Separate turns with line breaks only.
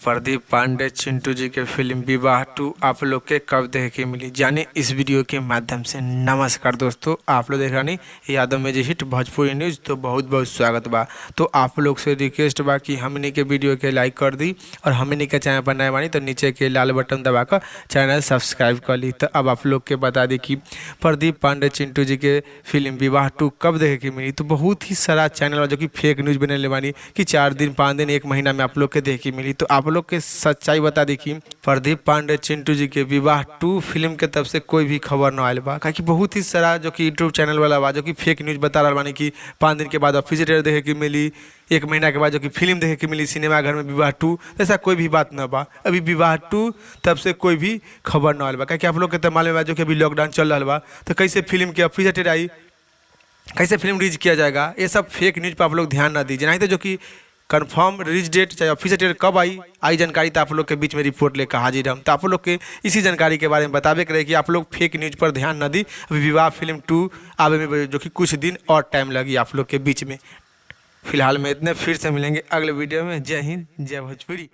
प्रदीप पांडे चिंटू जी के फिल्म विवाह टू आप लोग के कब देखे के मिली, जाने इस वीडियो के माध्यम से। नमस्कार दोस्तों, आप लोग देख रहे यादव में हिट भोजपुरी न्यूज़, तो बहुत बहुत स्वागत बा। तो आप लोग से रिक्वेस्ट बा कि हमनी के वीडियो के लाइक कर दी और हमनी के चैनल पर नए बानी तो नीचे के लाल बटन दबाकर चैनल सब्सक्राइब कर ली। तो अब आप लोग के बता दी कि प्रदीप पांडे चिंटू जी के फिल्म विवाह टू कब देखे के मिली। तो बहुत ही सारा चैनल बा जो कि फेक न्यूज़ बनैले बानी कि 4 दिन 5 दिन 1 महीना में आप लोग के देखे के मिली। तो आप लोग के सच्चाई बता दी कि प्रदीप पांडे चिंटू जी के विवाह टू फिल्म के तरफ से कोई भी खबर न आयल बा, काहे बहुत ही सारा जो कि यूट्यूब चैनल वाला बा जो कि फेक न्यूज़ बता रहा बानी कि 5 दिन के बाद ऑफिशियल ट्रेलर देखे के मिली, 1 महीना के बाद जो कि फिल्म देखे के मिली सिनेमा घर में विवाह टू। ऐसा कोई भी बात न बा। अभी विवाह टू तब से कोई भी खबर न आयल बा, काहे आप लोग के तो मालूम बा जो कि अभी लॉकडाउन चल रहा बा, तो कैसे फिल्म के ऑफिशियल ट्रेलर आई, कैसे फिल्म रिलीज किया जाएगा। ये सब फेक न्यूज़ पर आप लोग ध्यान ना दीजिए, नहीं तो जो कि कंफर्म रिलीज डेट चाहे ऑफिशियल डेट कब आई आई जानकारी तो आप लोग के बीच में रिपोर्ट लेकर हाजिर हम। तो आप लोग के इसी जानकारी के बारे में बताबे के रहे कि आप लोग फेक न्यूज़ पर ध्यान न दी। अभी विवाह फिल्म 2 आवे में जो कि कुछ दिन और टाइम लगी आप लोग के बीच में। फिलहाल में इतने, फिर से मिलेंगे अगले वीडियो में। जय हिंद, जय भोजपुरी।